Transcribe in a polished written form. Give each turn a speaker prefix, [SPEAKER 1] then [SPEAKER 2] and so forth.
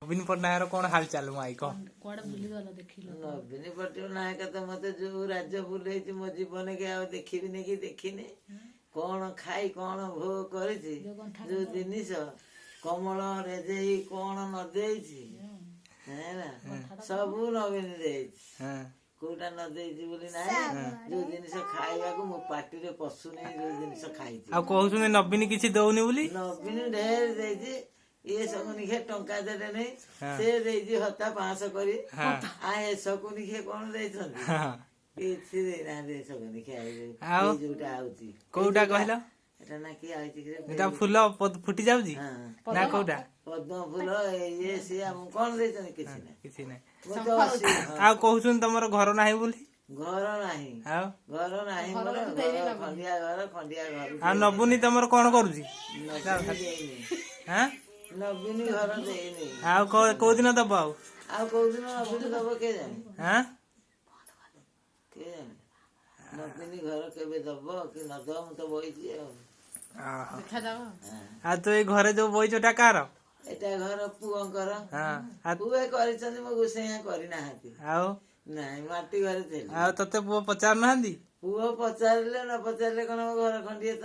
[SPEAKER 1] ନବୀନ ପଟ୍ଟନାୟକର କଣ ହାଲଚାଲ ମୋ I କହ।
[SPEAKER 2] କୁଆଡେ ବୁଲିଗଲ ଦେଖିଲ?
[SPEAKER 3] ନବୀନ ପଟ୍ଟନାୟକ ତ ମତେ ଯୋଉ ରାଜ୍ୟ ବୁଲେଇଛି, ମୋ ଜୀବନ କି ଆଉ ଦେଖିବିନି କି ଦେଖିନି। କଣ ଖାଇ କଣ ଭୋଗ କରିଛି, ଯୋଉ ଜିନିଷ କମଳ ରେଜେଇ କଣ ନ ଦେଇଛି ହେଲା, ସବୁ ନବୀନ ଦେଇଛି। କୋଉଟା ନ ଦେଇଛି ବୋଲି ନାହିଁ। ଯୋଉ ଜିନିଷ ଖାଇବାକୁ ମୋ ପାଟିରେ ପଶୁନି, ଯୋଉ ଜିନିଷ ଖାଇଛି।
[SPEAKER 1] ଆଉ କହୁଛନ୍ତି ନବୀନ କିଛି ଦଉନି ବୋଲି।
[SPEAKER 3] ନବୀନ ଢେର ଦେଇଛି। ଇଏ ଶକୁନିଖିଆ ଟଙ୍କା ଦେଲେ ନେଇ, ସେ ଦେଇଛି ହତା 500 କରି। ଆଉ ଏ ଶକୁନିଖିଆ କଣ ଦେଇଛନ୍ତି? କିଛି ଦେଇନାହାନ୍ତି ଏ ଶକୁନିଖିଆ। ଏଇ
[SPEAKER 1] ଆଉ?
[SPEAKER 3] ଏଇ ଯୋଉଟା ଆଉଛି।
[SPEAKER 1] କୋଉଟା କହିଲ?
[SPEAKER 3] ଏଟା ନା କି ଆଇଛି କି?
[SPEAKER 1] ଏଟା ଫୁଲ ଫୁଟି ଯାଉଛି ନା କୋଉଟା?
[SPEAKER 3] ପଦ୍ମ ଫୁଲ ଇଏ ସିଏ ଆମକୁ କଣ ଦେଇଛନ୍ତି? କିଛି ନାହିଁ।
[SPEAKER 1] କିଛି ନାହିଁ।
[SPEAKER 3] ମୁଁ ତ ହଁ।
[SPEAKER 1] ଆଉ କହୁଛନ୍ତି ତମର ଘର ନାହିଁ ବୋଲି।
[SPEAKER 3] ଘର ନାହିଁ।
[SPEAKER 1] ଆଉ
[SPEAKER 3] ଘର ନାହିଁ ମୋର। ଘର ଖଣ୍ଡିଆ ଘର, ଖଣ୍ଡିଆ ଘର।
[SPEAKER 1] ଆଉ ନବୁନି ତମର କଣ କରୁଛି?
[SPEAKER 3] ନବୀନ ଦେଇନି।
[SPEAKER 1] ହାଁ?
[SPEAKER 3] ନବୀନ ଘର ଦେଇନି।
[SPEAKER 1] ଆଉ କୋଉ ଦିନ ଦବ ଆଉ?
[SPEAKER 3] ଆଉ କୋଉଦିନ ନବୀନ ଦବ କିଏ ଜାଣେ?
[SPEAKER 1] ହାଁ?
[SPEAKER 3] କିଏ ଜାଣେ ନବୀନ ଘର କେବେ ଦବ କି ନ ଦବ। ମୁଁ ତ ବଇଛି ଆଉ।
[SPEAKER 1] ଓହୋ।
[SPEAKER 2] ଦେଖାଯାଉ।
[SPEAKER 1] ଆଉ ତୁ ଏଇ ଘରେ ଯୋଉ ବଇଚଟା କାର?
[SPEAKER 3] ଏଟା ଘର ପୁଅଙ୍କର।
[SPEAKER 1] ହଁ, ଆଉ
[SPEAKER 3] ପୁଏ କରିଛନ୍ତି, ମୋ ଗୋସେଇଆ କରିନାହାନ୍ତି।
[SPEAKER 1] ଆଉ
[SPEAKER 3] ନାଇଁ, ମାଟି ଘରେ ଥିଲି।
[SPEAKER 1] ଆଉ ତତେ ପୁଅ ପଚାରୁନାହାନ୍ତି?
[SPEAKER 3] ପୁଅ ପଚାରିଲେ ନ ପଚାରିଲେ କଣ ହବ, ଘର ଖଣ୍ଡିଏ ତ।